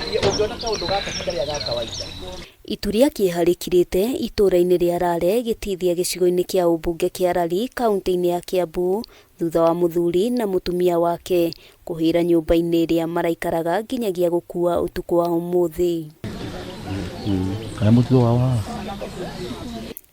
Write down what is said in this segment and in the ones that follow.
Ũngĩona kaũndũ gaka ti karĩa ga kawaida. Itu rĩa kĩeha rĩkirĩte itũũra-inĩ rĩa Rare gĩtithia gĩcigo-inĩ kĩa ũmbunge kĩa Lari kaunti-inĩ ya Kiambu thutha wa mũthuri na mũtumia wake kũhĩra nyũmba-inĩ ĩrĩa maraikaraga nginyagia gũkua ũtukũ wa ũmũthĩ. Kana mũtitũ wao haha.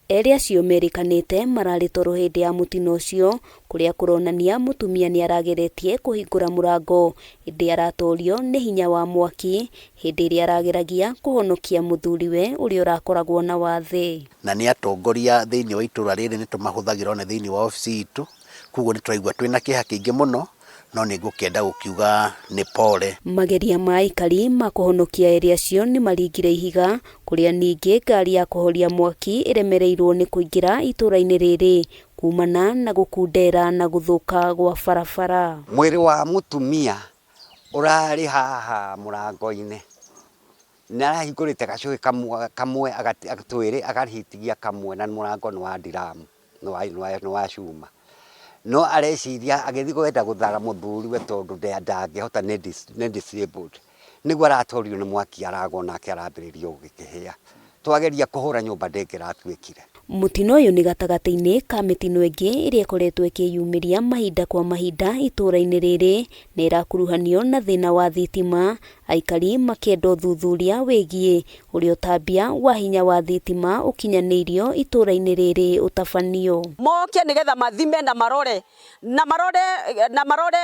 Erĩ acio merĩkanĩte mararĩ toro hĩndĩ ya mũtino ũcio kũrĩa kũronania mũtumia nĩarageretie kũhingũra mũrango ĩndĩ aratorio nĩ hinya wa mwaki hĩndĩ ĩrĩa arageragia kũhonokia mũthuriwe ũrĩa ũrakoragwo na wathe. Na nĩ atongoria thĩinĩ wa itũra rĩrĩ nĩ tũmahũthagĩra ona thĩinĩ wa obici itũ, koguo nĩ tũraigua twĩna kĩeha kĩingĩ mũno, no nĩ ngũkĩenda gũkiuga nĩ pole. Mageria ma aikari ma kũhonokia erĩ acio nĩ maringire ihiga kũrĩa ningĩ ngari ya kũhoria mwaki ĩremereirwo nĩ kũingĩra itũra-inĩ rĩrĩ kumana na gũkundera na gũthũka gwa barabara. Mwĩrĩ wa mũtumia ũrarĩ haha mũrango-inĩ, nĩ arahingũrĩte gacũhĩ kamwe twĩrĩ agahitigia kamwe na mũrango nĩ wa ndiramu, nĩ wa cuma. No areciria agĩthiĩ kwenda gũthara mũthuriwe tondũ ndangĩhota nĩ disabled, nĩguo aratorio nĩ mwaki aragwa onake arambĩrĩria gũkĩhĩa. Twageria kũhũra nyũmba ndĩngĩratuĩkire. Mũtino ũyũ nĩ gatagatĩ-inĩ ka mĩtino ĩngĩ ĩrĩa ĩkoretwo ĩkĩyumĩria mahinda kwa mahinda itũũra-inĩ rĩrĩ na ĩrakuruhanio na thĩna wa thitima, aikari makĩenda ũthuthuria wĩgiĩ ũrĩa ũtambia wa hinya wa thitima ũkinyanĩirio itũũra-inĩ rĩrĩ ũtabanio. Moke nĩgetha mathime na marore na marore na marore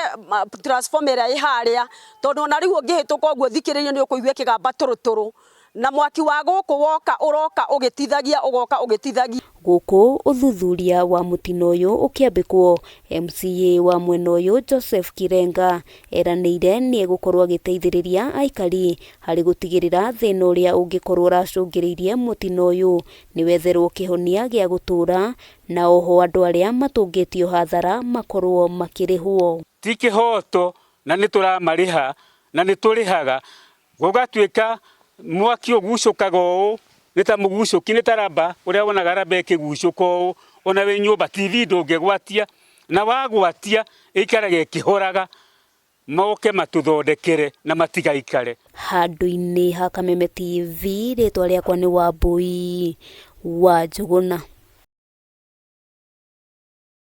transformer ĩrĩa ĩ harĩa, tondũ ona rĩu ũngĩhĩtũka ũguo ũthikĩrĩrie nĩ ũkũigua ĩkĩgamba tũrũtũrũ. Na mwaki wa gũkũ woka ũroka ũgĩtithagia ũgoka ũgĩtithagia. Gũkũ ũthuthuria wa mũtino ũyũ ũkĩambĩkwo, MCA wa mwena ũyũ Joseph Kirenga eranĩire nĩegũkorwo agĩteithĩrĩria aikari harĩ gũtigĩrĩra thĩna ũrĩa ũngĩkorwo ũracũngĩrĩirie mũtino ũyũ nĩwetherwo kĩhonia gĩa gũtũra na oho andũ arĩa matũngĩtio hathara makorwo makĩrĩhwo. Ti kĩhoto na nĩ tũramarĩha na nĩ tũrĩhaga Gũgatuĩka mwaki ũgucũkaga ũũ, nĩ ta mũgucũki, nĩ ta raba, ũrĩa wonaga raba ĩkĩgucũka ũũ, ona wĩ nyũmba TV ndũngĩgwatia, na wagwatia ĩikaraga ĩkĩhoraga, moke matũthondekere na matigaikare. Handũ-inĩ ha Kameme TV, rĩtwa rĩakwa nĩ Wambũi wa Njũgũna.